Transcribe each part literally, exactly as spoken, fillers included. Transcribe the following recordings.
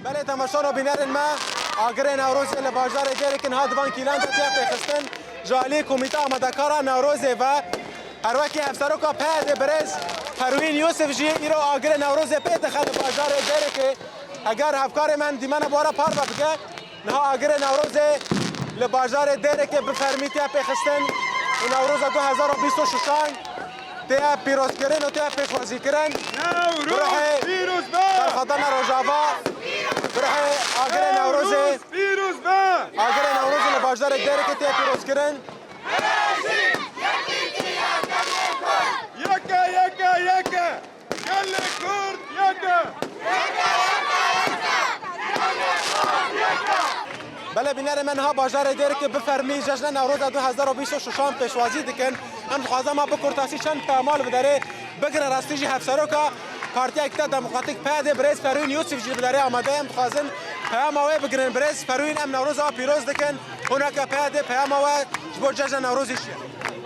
Belê temaşan û bînerên me, agirê Newrozê li bajarê Dêrikê niha di van kîlan de tê pêxistin. Ji alî Komîta Amadekara Newrozê ve, her wekî Hevseroka P Y D'ê birêz Perwîn Yûsif jî îro agirê Newrozê pê dixe li bajarê Dêrikê. Heger hevkarê me dîmena bi we re parve bike, niha agirê Newrozê li bajarê Dêrikê bi fermî tê pêxistin û Newroza du hezar û bîst û şeşan tê pîrozkirin û tê pêşwazîkirin. Newroz pîroz be! Berxwedana Rojava, bi ruhê agirê Newrozê, Newroz pîroz be! Agirê Newrozê li bajarê Dêrikê tê pîrozkirin. Yeke, yeke, yeke! Gelê Kurd yek e! Belê bînerê me, niha bajarê Dêrikê bi fermî Cejna Newroza du hezar û bîst û şeşan pêşwazî dikin. Em dixwazin me bi kurtasî çend peyama li vê derê bigrin rastî jî Hevseroka Partiya Yekîtiya Demokratîk P Y D'ê birêz Perwîn Yûsif jî li vê derê amade ye. Em dixwazin peyama wê bigrin. Birêz Perwîn, em Newroza we pîroz dikin. Hineke P Y D'ê peyama we ji bo Cejna Newrozê çi ye?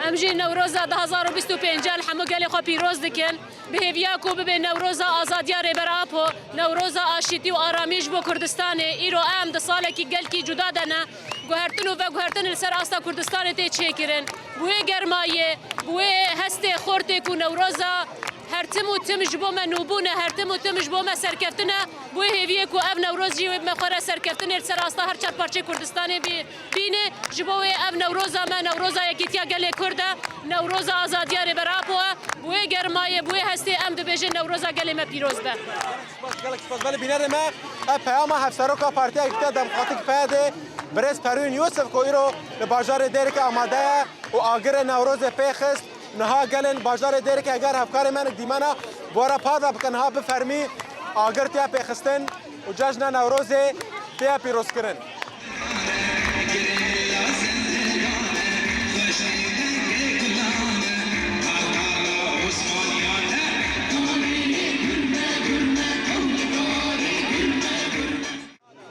Em jî Newroza du hezar û bîst û pêncan li hemû gelê xwe pîroz dikin. Bi hêviya ku bibe Newroza azadiya Rêber Apo, Newroza aşîtî û aramî ji bo Kurdistanê, îro em di salekî gelkî cuda de ne. Guhertin û veguhertin li ser asta Kurdistanê tê çêkirin. Bi wê germayê, bi wê hestê xortê ku Newroza her tim û tim ji bo me nûbûn e, her tim û tim ji bo me serkeftin e, bi wê hêviyê ku ev Newroz jî me xwe re serkeftinê li ser asta her çar parçeyê Kurdistanê bî-, bîne. Ji bo wê ev Newroza me, Newroza Yekîtiya Gelê Kurd e, Newroza Azadiya Rêber Apo e. Bi wê germayê, bi wê hestê em dibêjin Newroza gelê me pîroz be. Spas, gelek spas. Belê bînerê me, ev peyama Hevseroka Partiya Yekîtiya Demokratîk P Y D'ê, birêz Perwîn Yûsif ku îro li bajarê Dêrikê amade ye û agirê Newrozê pê xist. Niha gelên bajarê Dêrikê heger hevkarê me dîmena bi we re parve bikin, niha bi fermî agir tê pêxistin û Cejna Newrozê tê pîrozkirin.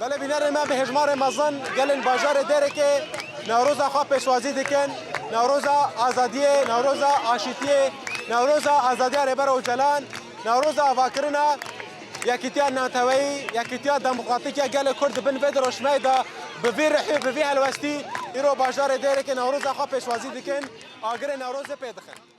Belê bînerên me, bi hejmarê mezin gelên bajarê Dêrikê Newroza xwe pêşwazî dikin. Newroza azadiyê, Newroza aşîtiyê, Newroza azadiya Rêber Ocalan, Newroza avakirina yekîtiya neteweyî, yekîtiya demokratîk ya gelê Kurd di bin vê diroşmeyê de bi vî rihî, bi vî helwestî îro bajarê Dêrikê Newroza xwe pêşwazî dikin, agirê Newrozê pê dixin.